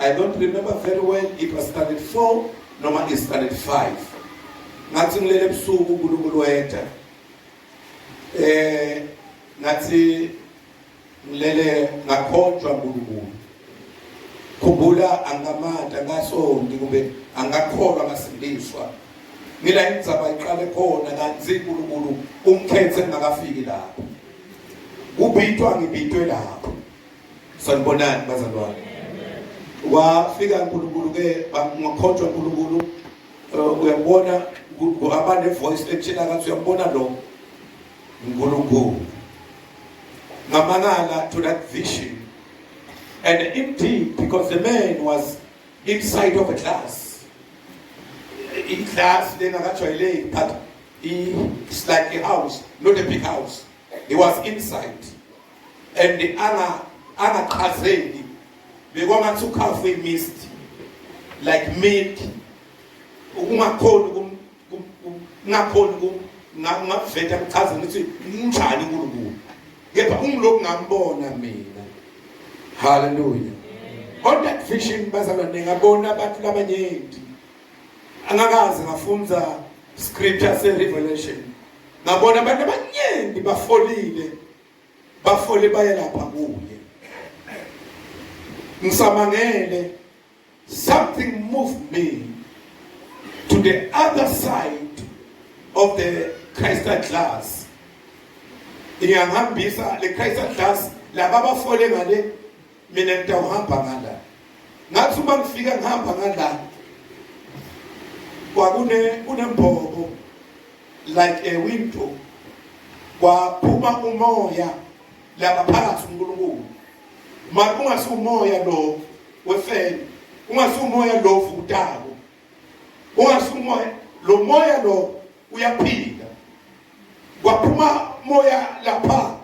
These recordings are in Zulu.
I don't remember very well, it was standard 4 noma is standard 5. Ngathi ngilele ebusuku, uNkulunkulu weta. Ngathi ngilele, ngakhonjwa uNkulunkulu. Khumbula, angamata ngasondi kumbe angakholwa ngasindiswa. Ngila indzaba iqale khona, kanti uNkulunkulu ungikhethe ngingakafiki lapho. Kubitwa ngibitwe lapho. Sanibonani bazalwane. Wafika uNkulunkulu ke, ngakhonjwa uNkulunkulu. Uyabona kuhamba ne voice ekutshela ngathi uyambona lo uNkulunkulu. Ngamangala to that vision, and indeed, because the man was inside of a glass, i-glass lengakajwayeleki, but it's like a house, not a big house. He was inside and angachazeki, bekwangathi ukhafu mist, like milk, ukungakhoni ungakhoni ngakuveta kuchaza ngithi unjani uNkulunkulu, kepha ungiloku ngambona mina. Hallelujah. On that vision, bazalwane, ngabona abantu labanyenti. Angakaze ngafunza scripture se Revelation. Ngabona abantu abanyenti bafolile, bafole baye lapha kuye. Ngisamangele, something moved me to the other side of the crystal glass. Ingangihambisa le crystal glass, laba bafole ngale, mina ngitawuhamba ngala. Ngathi uma ngifika ngihamba ngala, kwakune kunembobo like a window, kwaphuma umoya lapha phakathi uNkulunkulu. Mara ungasumoya lo wefeni, ungasumoya lo vutako, ungasumoya lo, moya lo uyaphila. Kwaphuma moya lapha,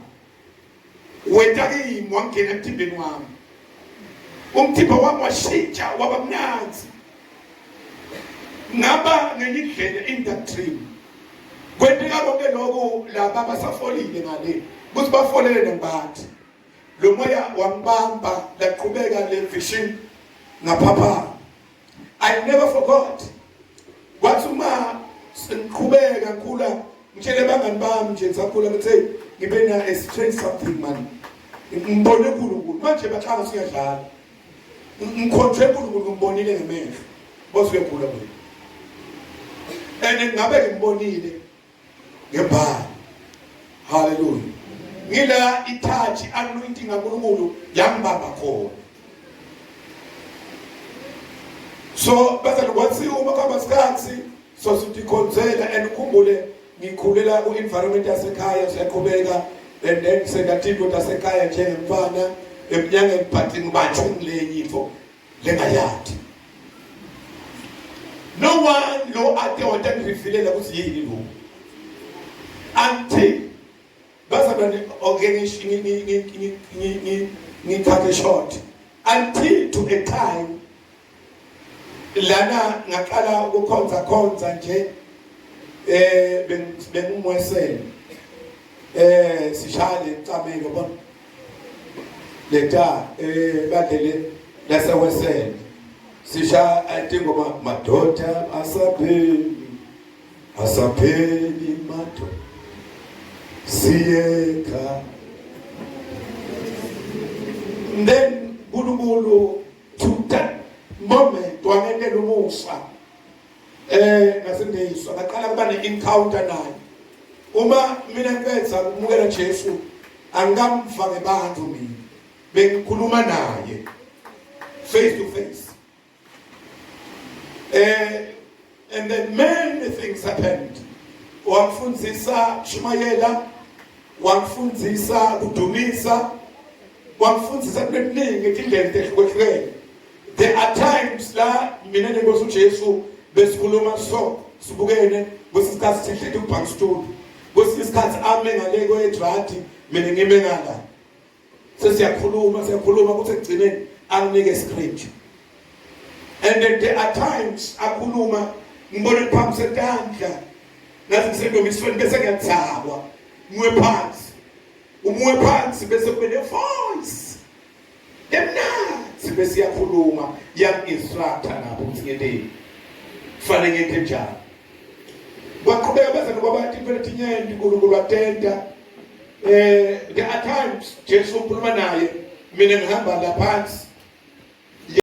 weta kimi, wangena emthimbeni wami. Umthimba wami washintsha waba mnanzi, ngaba ngenye indlela in that dream. Kwenteka konke lokhu laba basafolile ngale, kuthi bafolele nembathi. Lo moya wangibamba, laqhubeka le vision, ngaphapha. I never forgot. Kwathi uma sengiqhubeka ngikhula, ngitshele abangani bami nje, ngisakhula, ngithi ngibe na a strange something man, ngibone uNkulunkulu. Manje bachanga siyadlala, ngikhonjwe uNkulunkulu, ngibonile ngemehlo, bothi uyagula wena, and ngabe ngimbonile ngebhala. Hallelujah. Ngila i-touch anointing kaNkulunkulu yangibamba khona. So bese kwathi uma kuhamba isikhathi, so sithi and ukhumbule ngikhulela ku-environment yasekhaya, siyaqhubeka and then sengathi into tasekhaya njengemfana eminyangeni, but ngibanjwe ngilenye into lengayadi. No one lo ade watangirevealela ukuthi yini lo, until bazalwane, okay, ngithathe short, until to a time lana ngaqala ukukhonza khonza nje, bengumwesele, sishaya lecamelo bona leta badlele lasewesele, sisha ingoma, "Madoda asapheli, asapheli madoda, siyeka." Then uNkulunkulu to that moment wangentela umusa, ngasindiswa, ngaqala kuba ne-encounter naye. Uma mina ngicetha ukumukela Jesu, angikamva ngebantu, mina bengikhuluma naye face to face. And then many things happened. Wangifundisa kushumayela, wangifundisa kudumisa, wangifundisa kuneningi etindlela tehlukehlukene. There are times la mina nenkosi uJesu besikhuluma, so sibukene, kwesinye isikhathi sihleli kubhankstool, kwesinye isikhathi ame ngale kwedradi, mina ngime ngala, sesiyakhuluma, siyakhuluma, kuthi ekugcineni anginike scripture. And then there are times akhuluma, ngibone phambi setandla, ngathi ngisendomisweni, bese ngiyathakwa, ngiwe phansi. Umuwe phansi, bese kube ne voice emnandi. Sibe siyakhuluma, yang-instructor lapho ukuthi ngenteni, kufanele ngente njani. Kwaqhubeka bese kwaba into letinyenti uNkulunkulu watenta. There are times Jesu ukhuluma naye, mina ngihamba la phansi.